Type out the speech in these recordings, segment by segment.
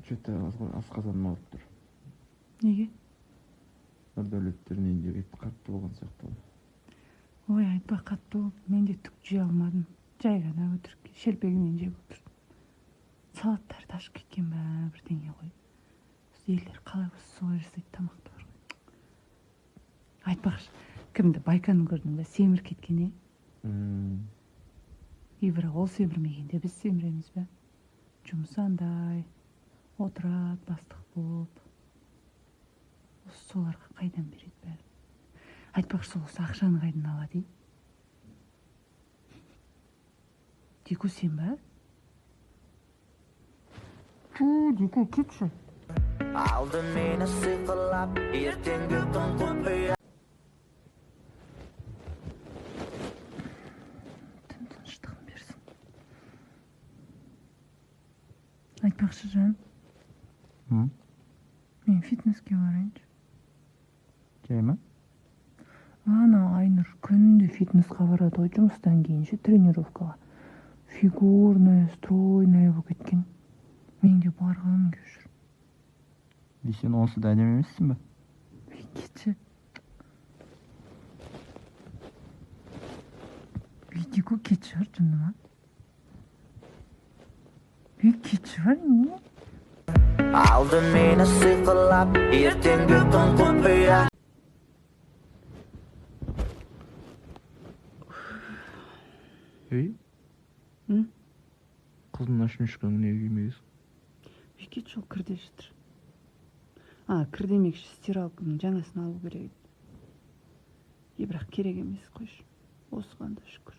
Что-то асқазаным ауырып тұр. Неге? Нұрдәулеттердің үйінде ет қатты болған сияқты ғой. Ой, айтпа, қатты болды. Мен де түк жей алмадым. Жай ғана өтірік шелпегімен жеп отырдым. Салаттар да ашып кеткен бе, бірдеңе ғой. Елдер қалай болса солай жасайды тамақты бар ғой. Айтпақшы, кімді, Байканы көрдің бе? Семіріп кеткен, е? И бірақ ол семірмегенде біз семіреміз бе? Жұмысы андай, отырады, бастық болып. Осы соларға қайдан береді бәрін? Айтпақшы, сол осы ақшаны қайдан алады, ей? Дико, сен ба? Ту, Дико, кетші. Алды мені сиқырлап, ертеңгі күн құпия. Түн тыныштығын берсін. Айтпақшы, жан, мен фитнеске барайыншы. Жай ма? Ана Айнұр күнде фитнесқа барады ғой, жұмыстан кейін ше, тренировкаға. Фигурная, стройная болып кеткен. Мен де барғым келіп жүр. И сен онсыз да әдемі емессің бе? Ей, кетші. Ей, Дико, кетші бар, жынды ма? Ей, кетші бар, не? Алды мені сиқырлап, ертеңгі күн құпия. Ей? Қыздың ночнушкаңы неге кимегенсің? Ей, кетші, ол кірде жатыр. А, кір демекші, стиралканың жаңасын алу керек еді. Е, бірақ керек емес, қойшы. Осыған да шүкір.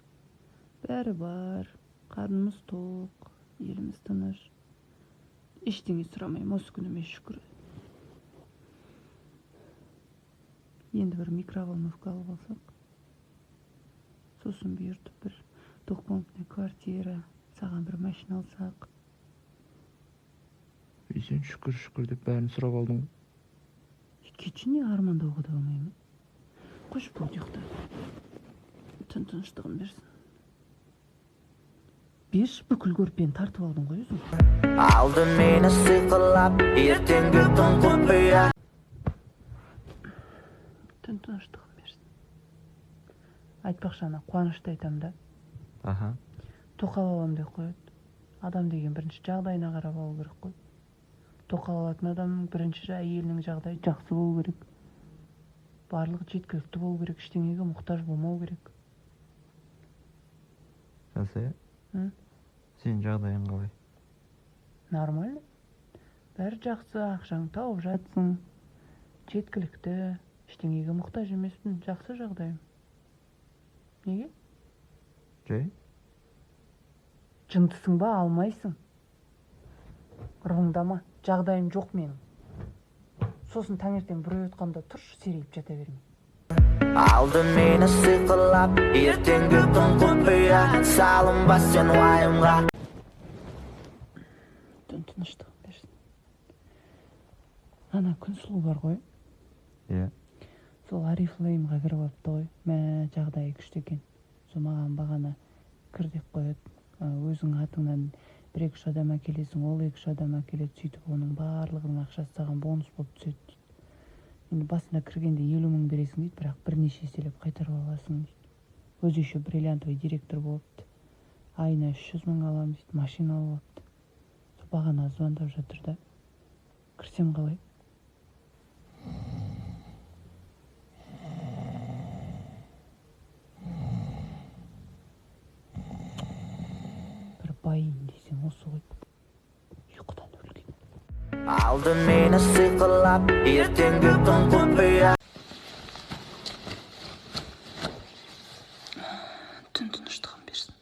Бәрі бар, қарнымыз тоқ, еліміз тыныш. Ештеңе сұрамаймын, осы күніме шүкір. Енді бір микроволновка алып алсақ, сосын бұйыртып бір двухкомнатный квартира, саған бір машина алсақ. Ей, сен шүкір шүкір деп бәрін сұрап алдың ғой. Е, кетші, не армандауға да болмай ма? Қойшы, болды, ұйықта. Түн тыныштығын берсін. Берші, бүкіл көрпені тартып алдың ғой өзің. Алды мені сиқырлап, ертеңгі күн құпия. Түн тыныштығын берсін. Айтпақшы, ана Қуанышты айтам да. Аха. Тоқал алам деп қояды. Адам деген бірінші жағдайына қарап алу керек қой. Тоқал алатын адамның бірінші әйелінің жағдайы жақсы болу керек. Барлығы жеткілікті болу керек, ештеңеге мұқтаж болмау керек. Жансая? Сенің жағдайың қалай? Нормально. Бәрі жақсы, ақшаңды тауып жатсың. Жеткілікті, ештеңеге мұқтаж емеспін, жақсы жағдайым. Неге? Жай? Жындысың ба, алмайсың. Ырғыңдама, жағдайым жоқ менің. Сосын таңертең біреу ұйытқанда тұршы, серейіп жата бермей. Алды мені сиқырлап, ертеңгі күн құпия. Салынба сен уайымға. Түн тыныштығын берсін. Ана Күнсұлу бар ғой. Иә. Сол Орифлеймға кіріп алыпты ғой. Мә, жағдайы күшті екен. Сол маған бағана кір деп қояды. Өзің атыңнан бір екі үш адам әкелесің, ол екі үш адам әкеледі, сөйтіп оның барлығының ақшасы саған бонус болып түседі дейді. Енді басында кіргенде 50 мың бересің дейді, бірақ бірнеше еселеп қайтарып аласың дейді. Өзі еще бриллиантовый директор болыпты. Айына 300 мың аламын дейді, машина алып алыпты. Сол бағана звондап жатыр да. Кірсем қалай? Бір байын десең осы ғой. Ұйқыдан өлген. Алды мені сиқырлап, ертеңгі күн құпия. Түн тыныштығын берсін.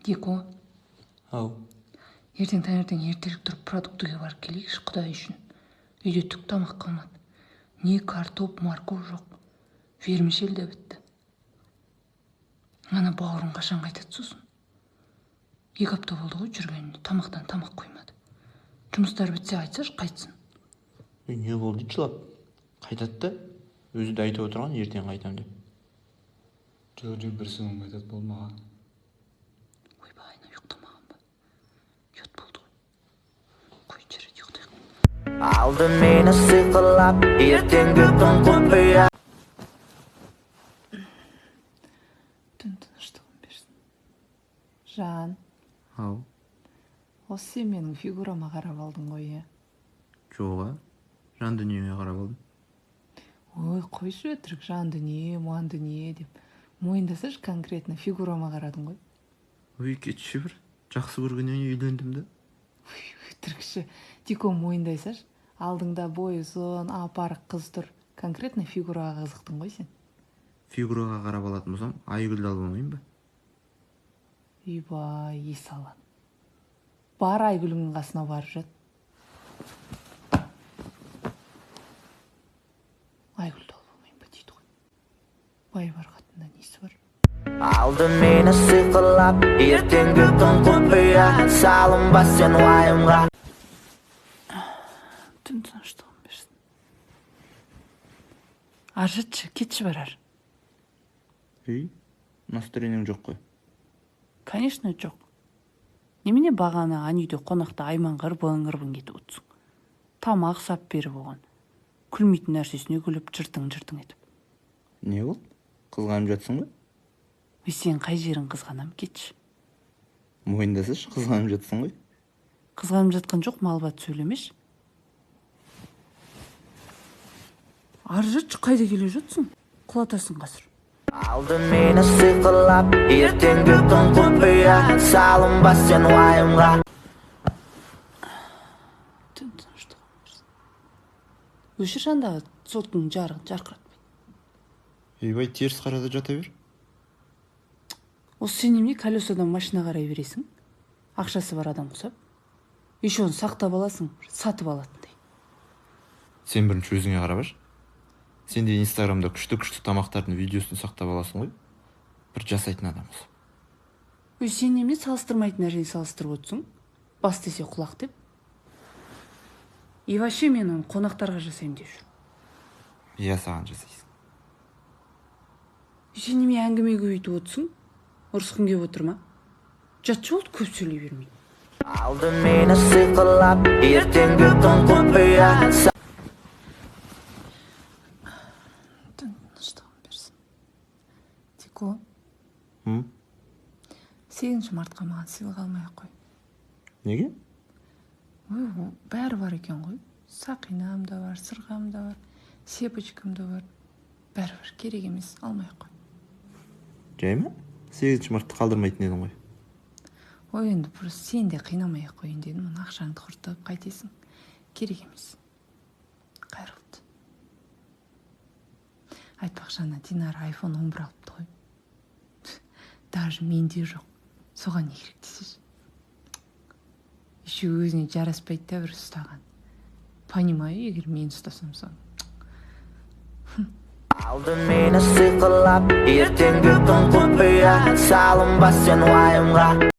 Дико. Ау. Ертең таңертең ертерек тұрып продуктіге барып келейікші, Құдай үшін. Үйде түк тамақ қалмады. Не картоп, морковь жоқ. Вермишель де бітті. Ана бауырың қашан қайтады сосын? 2 апта болды ғой жүргеніне, тамақтан тамақ қоймады. Жұмыстары бітсе айтсашы, қайтсын. Ей, не болды дейді жылап? Қайтады да, өзі де айтып отырған ертең қайтам деп. Жоқ, жоқ, бір күн қайтады болды маған. Ойбай, ана ұйықтамаған ба? Ұят болды ғой. Қой, жарайды. Алды мені сиқырлап, ертеңгі күн құпия. Түн тыныштығын берсін. Жан, Ау. Осы сен менің фигурама қарап алдың ғой, иә? Жоға, жан дүниеңе қарап алдым. Ой, қойшы өтірік, жан дүние, муан дүние деп. Мойындасашы, конкретно фигурама қарадың ғой. Ой, кетші, бір жақсы көргеннен үйлендім да. Ой, өтірікші. Дико, мойындай салшы. Алдыңда бойы ұзын, апарық қыз тұр. Конкретно фигураға қызықтың ғой сен. Фигураға қарап алатын болсам, Айгүлді алып алмаймын ба? Үйбай, есалан. Бар, Айгүліңнің қасына барып жат. Айгүлді алып алмаймын ба дейді ғой. Бай бар қатында несі бар? Алды мені сиқырлап, ертеңгі күн құпия. Салынба сен уайымға. Түн тыныштығын берсін. Ар жатшы, кетші бар ар. Үй, настроениең жоқ қой. Конечно, жоқ. Немене, бағана ана үйде қонақта Айманға ырбың ырбың кетіп отырсың? Тамақ сап беріп, оған күлмейтін нәрсесіне күліп, жыртың жыртың етіп. Не болды, қызғанып жатсың ба? Ой, сен қай жерін қызғанам, кетші. Мойындасайшы, қызғанып жатсың ғой. Қызғанып жатқан жоқ, малбат сөйлемеші. Ары жатшы, қайда келе жатсың? Құлатасың қазір. Алды мені сиқырлап, ертеңгі күн құпия. Салынба сен уайымға. Түн тыныштығын берсін. Өшір жандағы сотканың жарығын, жарқыратпай. Ойбай, теріс қарада жата бер. Осы сен немене колесадан машина қарай бересің, ақшасы бар адам құсап? Еще оны сақтап аласың, сатып алатындай. Сен бірінші өзіңе қарап. Сен де инстаграмда күшті күшті тамақтардың видеосын сақтап аласың ғой, бір жасайтын адам құсап. Ой, сен немене салыстырмайтын нәрсені салыстырып отырсың, бас десе құлақ деп? И вообще, мен оны қонақтарға жасаймын деп жүрмін. Иә, саған жасайсың. Сен немене әңгіме көбейтіп отырсың? Ұрысқың келіп отыр ма? Жатшы, болды, көп сөйлей бермей. Алды мені сиқырлап, ертеңгі күн құпия. Түн тыныштығын берсін. Дико. М? 8 мартқа маған сыйлық алмай ақ қой. Неге? Ой, бәрі бар екен ғой. Сақинам да бар, сырғам да бар, цепочкам да бар, бәрі бар, керек емес, алмай ақ қой. Жай ма? 8 мартты қалдырмайтын едің ғой. Ой, енді просто сен де қинамай ақ қояйын дедім. Мына ақшаңды құртып қайтесің, керек емес. Қайырлы. Айтпақшы, ана Динара айфон 11 алыпты ғой. Даже менде жоқ, соған не керек десеші. Еще өзіне жараспайды да бір ұстаған. Понимаю, егер мен ұстасам соны. Алды мені сиқырлап, ертеңгі күн құпия. Салынба сен уайымға.